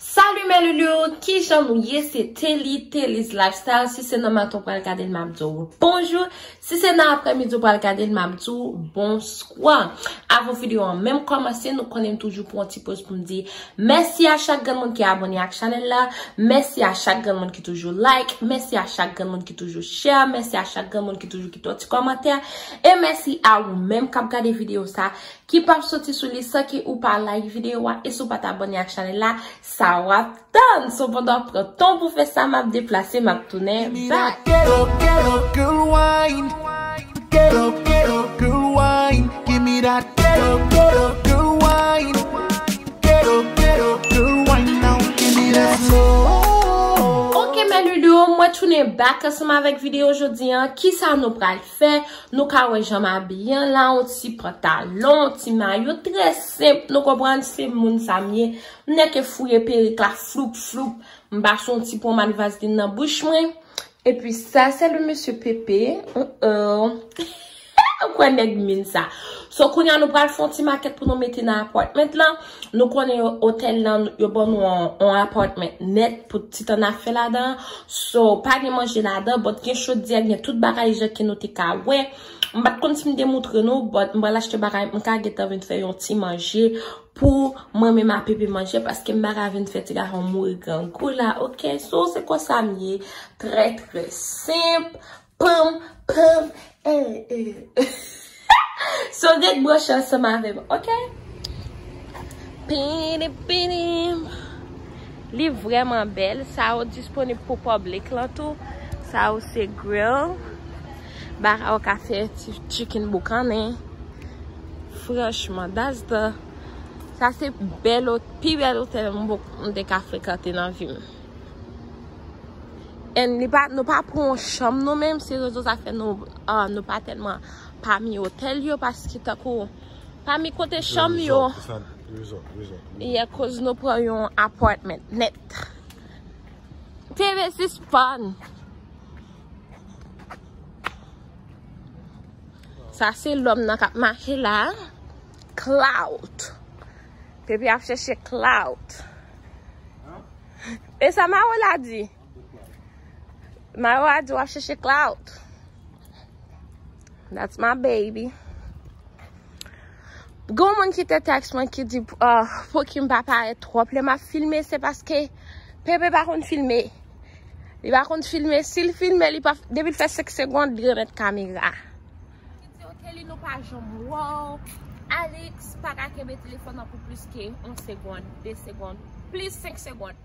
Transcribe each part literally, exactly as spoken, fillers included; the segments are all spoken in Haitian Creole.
Salut mes loulous, kijan nou ye? Se Telly, Telly's Lifestyle. Si se nan maten w pral gade l, m ap di w bonjou. Si se nan aprèmidi w pral gade l, m ap di w bonswa. Avan videyo an menm kòmanse, nou konnen m toujou pran yon ti poz pou m di mèsi a chak grenn moun ki abòne ak chanèl la. Mèsi a chak grenn moun ki toujou like. Mèsi a chak grenn moun ki toujou share. Mèsi a chak grenn moun ki toujou kite yon ti kòmantè. E mèsi a ou menm k ap gade videyo sa ki p ap soti sou li san ke ou pa like videyo a, e si w pa t abòne ak chanèl la, sa w ap tann. So, pandan w ap pran tan w pou fè sa, m ap deplase, m ap tounen back. Ghetto, ghetto girl wine. Ghetto, ghetto girl wine. Give me that ghetto, ghetto girl wine. Ghetto, ghetto girl wine now. Give me that slow. Ok, mes loulous, mwen tounen back ansanm avèk videyo jodi an. Kisa nou pral fè? Nou ka wè jan m abiye an la, yon ti pantalon, yon ti mayo, trè senp. Nou konprann, se moun sa m ye. M nèk fouye perik la, floup, floup. M pase yon ti pwomad vazlin nan bouch mwen. Epi sa, se le mesye Pepe. Uh-oh. Ou kwè nèg min sa. So, kounye a, nou pral fè yon ti makèt pou nou mete nan apartment lan. Nou konnen yo, otèl lan, yo ban nou yon, yon apartment nèt pou ti tan n ap fè ladan. So, pa gen manje ladan, but gen chodyè, gen tout bagay jan ke nou te ka wè. M pa t konn si m te moutre nou, but m pral achte bagay, m ka gentan vin fè yon ti manje pou mwen menm a Pepe manje, paske m pa ka vin fè ti gason mouri grangou la, ok? So, se konsa m ye, trè, trè senp. Pam, pam, eh, eh. So, ret branche ansanm avè m, ok? Pini, pini. Li vrèman bèl. Sa yo disponib pou piblik lan tou. Sa yo se grill. Bagay ou ka fè ti chicken boukannen. Franchman, that's the, sa se bèl, ot- pi bèl otèl m, m te ka frekante nan vi m. And li pa, nou pa pran yon chanm nou menm, se rezon sa fè nou, ah, nou pa tèlman pami otèl yo, paske tankou pami kote chanm yo, yeah, koz nou pran yon apartment nèt. T V sispann. Sa se lòm nan k ap mache la. Clout. Pepe ap chèche clout. E sa Marola di? Marola di w ap chèche clout. That's my baby. Gon moun ki te text mwen ki di, uh, pouki m pa parèt twòp lè m ap filme, se paske Pepe pa konn filme. Li pa konn filme. Si l filme, li pa, depi l fè senk segonn, li remèt kamera. Li di, ok, li nou pa janm wè w. Alex pa ka kenbe telefòn nan pou plis ke yon segonn, de segonn, plis senk segonn.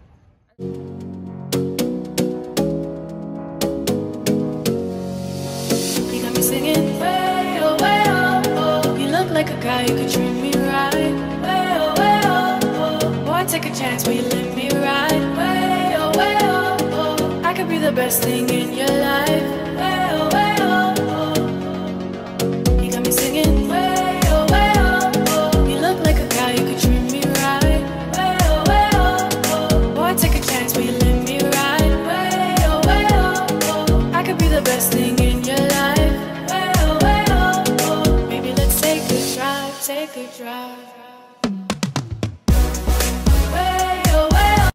You got me singing, way, oh, way, oh, oh. You look like a guy who could treat me right. Way, oh, way, oh, oh. Boy, take a chance, will you let me ride? Way, oh, way, oh, oh. I could be the best thing in your life. Way, oh, way, oh, oh. You got me singing, way, oh, way, oh, oh. You look like a guy who could treat me right. Way, oh, way, oh, oh. Boy, take a chance, will you let me ride? Way, oh, way, oh, oh. I could be the best thing in your life. Way, oh, way, oh, oh. Maybe let's take a drive, take a drive. Way, oh, way, oh.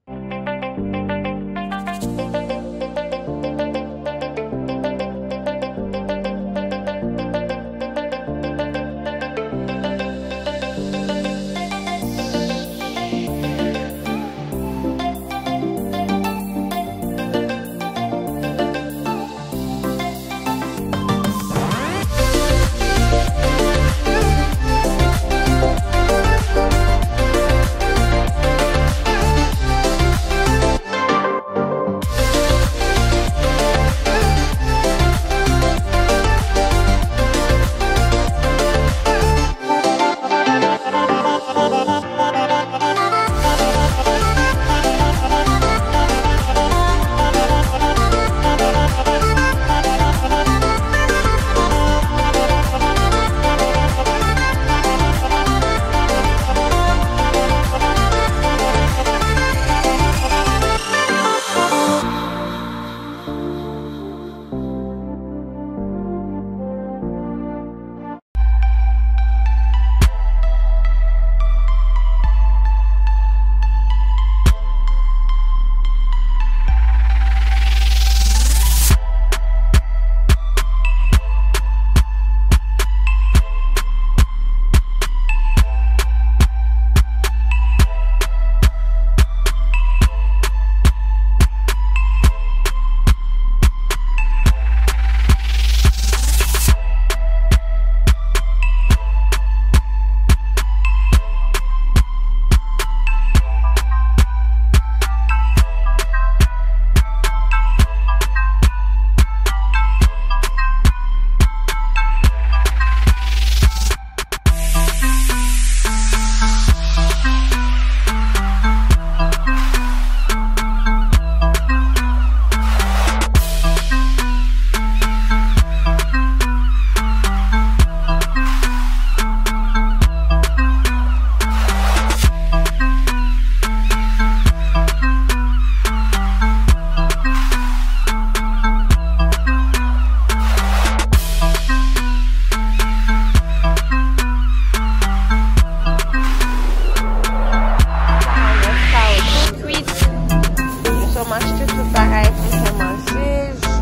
Achte tout bagay pou fè manje, ji,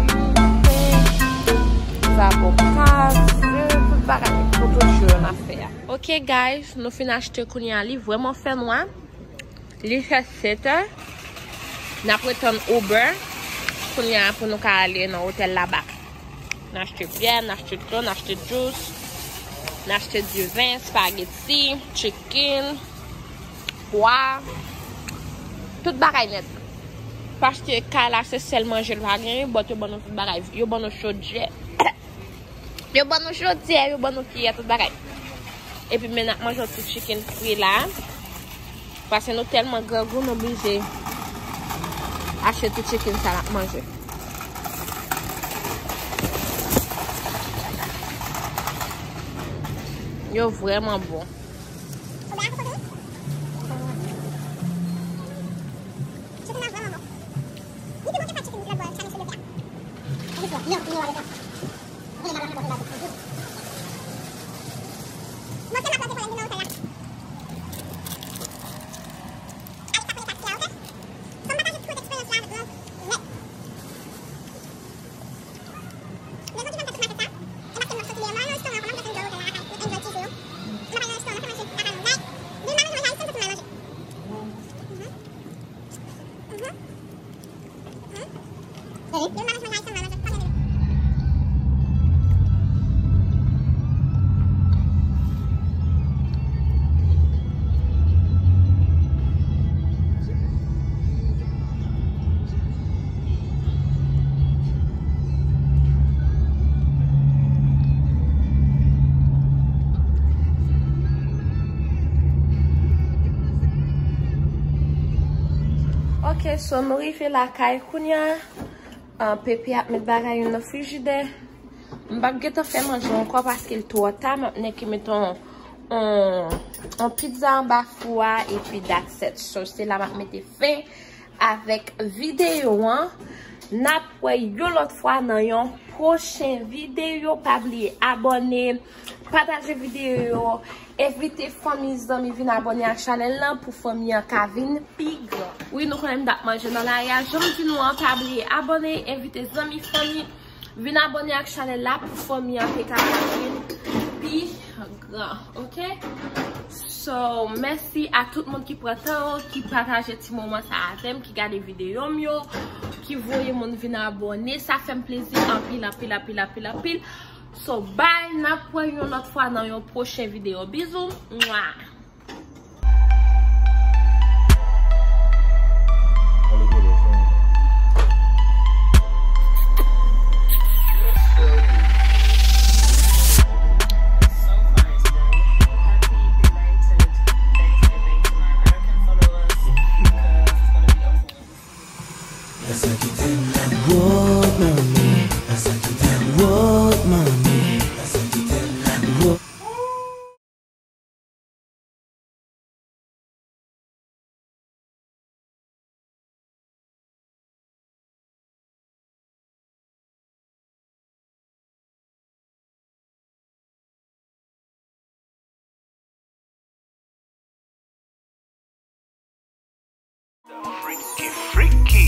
pen, zaboka, ze, tout bagay pou tout jou yo n ap fè a. Ok guys, nou fin achte kounye a, li vrèman fè nwa. Li fè sèt è. N ap retann Uber kounye a pou nou ka ale nan otèl Labak. N achte byè, n achte dlo, n achte jus, n achte diven, spaghetti, chicken, pwa, tout bagay nèt. Paske kay la se sèl manje l pa genyen, but yo ban nou tout bagay. Yo ban nou chodyè. Yo ban nou chodyè, yo ban nou kiyè, tout bagay. Epi men n ap manje yon ti chicken fri la. Paske nou tèlman grangou, nou blije achte ti chicken sa n ap manje. Yo vrèman bon. Chicken nan vrèman bon. Li pi bon ke fried chicken lòt bò, Chinese food yo fè a. Li bon, li bon, li bon. Ok, so nou rive lakay kounye a. Ah, Pepe ap met bagay yo nan frijidè. M p ap gentan fè manje ankò paske l twò ta. M ap nèk met on, on, on pizza anba fou a epi that's it. So, se la m ap mete fen avèk videyo an. N ap wè yon lòt fwa nan yon pwochen videyo. Pa bliye abòne, pataje videyo yo, envite fanmi, zanmi vin abòne ak chanèl lan pou fanmi an ka vin pi gran. Wi, nou konnen m t ap manje nan lari a. Jan m di nou an, pa bliye abòne, envite zanmi, fanmi vin abòne ak chanèl la pou fanmi an te ka vin pi gran, ok? So, mèsi a tout moun ki pran tan yo, ki pataje ti moman sa avè m, ki gade videyo m yo, ki voye moun vin abòne. Sa fè m plezi anpil, anpil, anpil, anpil, anpil. So, bye, n ap wè yon lòt fwa nan yon pwochen videyo. Bizou. Mwa. Freaky, freaky.